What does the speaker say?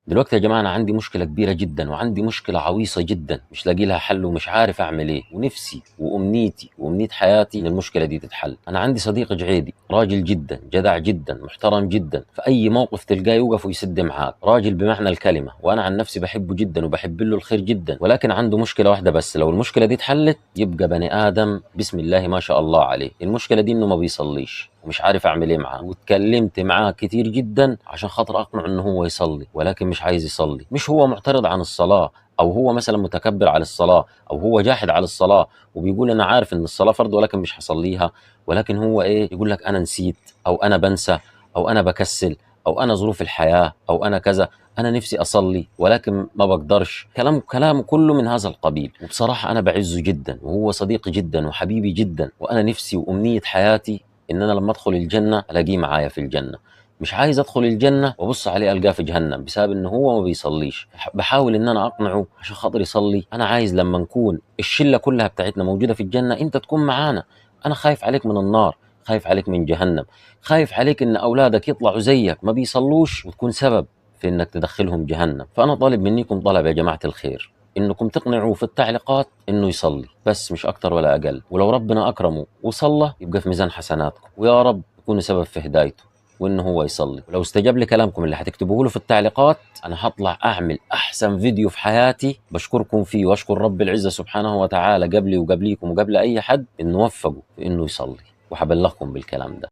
دلوقتي يا جماعة أنا عندي مشكلة كبيرة جدا، وعندي مشكلة عويصة جدا مش لاقي لها حل ومش عارف أعمل إيه، ونفسي وأمنيتي وأمنية حياتي إن المشكلة دي تتحل. أنا عندي صديق جعيدي، راجل جدا جدع جدا محترم جدا، في أي موقف تلقاه يوقف ويسد معاك، راجل بمعنى الكلمة، وأنا عن نفسي بحبه جدا وبحب له الخير جدا، ولكن عنده مشكلة واحدة بس، لو المشكلة دي اتحلت يبقى بني آدم بسم الله ما شاء الله عليه. المشكلة دي إنه ما بيصليش ومش عارف اعمل ايه معاه، واتكلمت معاه كتير جدا عشان خاطر اقنعه ان هو يصلي، ولكن مش عايز يصلي. مش هو معترض عن الصلاة، او هو مثلا متكبر على الصلاة، او هو جاحد على الصلاة وبيقول انا عارف ان الصلاة فرض ولكن مش هصليها، ولكن هو ايه، يقول لك انا نسيت، او انا بنسى، او انا بكسل، او انا ظروف الحياة، او انا كذا، انا نفسي اصلي ولكن ما بقدرش. كلامه كله من هذا القبيل. وبصراحة انا بعزه جدا، وهو صديقي جدا وحبيبي جدا، وانا نفسي وامنية حياتي ان انا لما ادخل الجنة الاقيه معايا في الجنة. مش عايز ادخل الجنة وابص عليه القاه في جهنم بسبب ان هو ما بيصليش. بحاول ان انا اقنعه عشان خاطر يصلي. انا عايز لما نكون الشلة كلها بتاعتنا موجودة في الجنة انت تكون معانا. انا خايف عليك من النار، خايف عليك من جهنم، خايف عليك ان اولادك يطلعوا زيك ما بيصلوش وتكون سبب في انك تدخلهم جهنم. فانا طالب منكم طلب يا جماعة الخير، انكم تقنعوا في التعليقات انه يصلي، بس مش اكتر ولا اقل. ولو ربنا اكرمه وصلى يبقى في ميزان حسناتكم، ويا رب يكون سبب في هدايته وانه هو يصلي. ولو استجاب لكلامكم اللي هتكتبوه له في التعليقات، انا هطلع اعمل احسن فيديو في حياتي بشكركم فيه، واشكر رب العزة سبحانه وتعالى قبلي وقبليكم وقبل اي حد انه وفقه في انه يصلي، وهبلغكم بالكلام ده.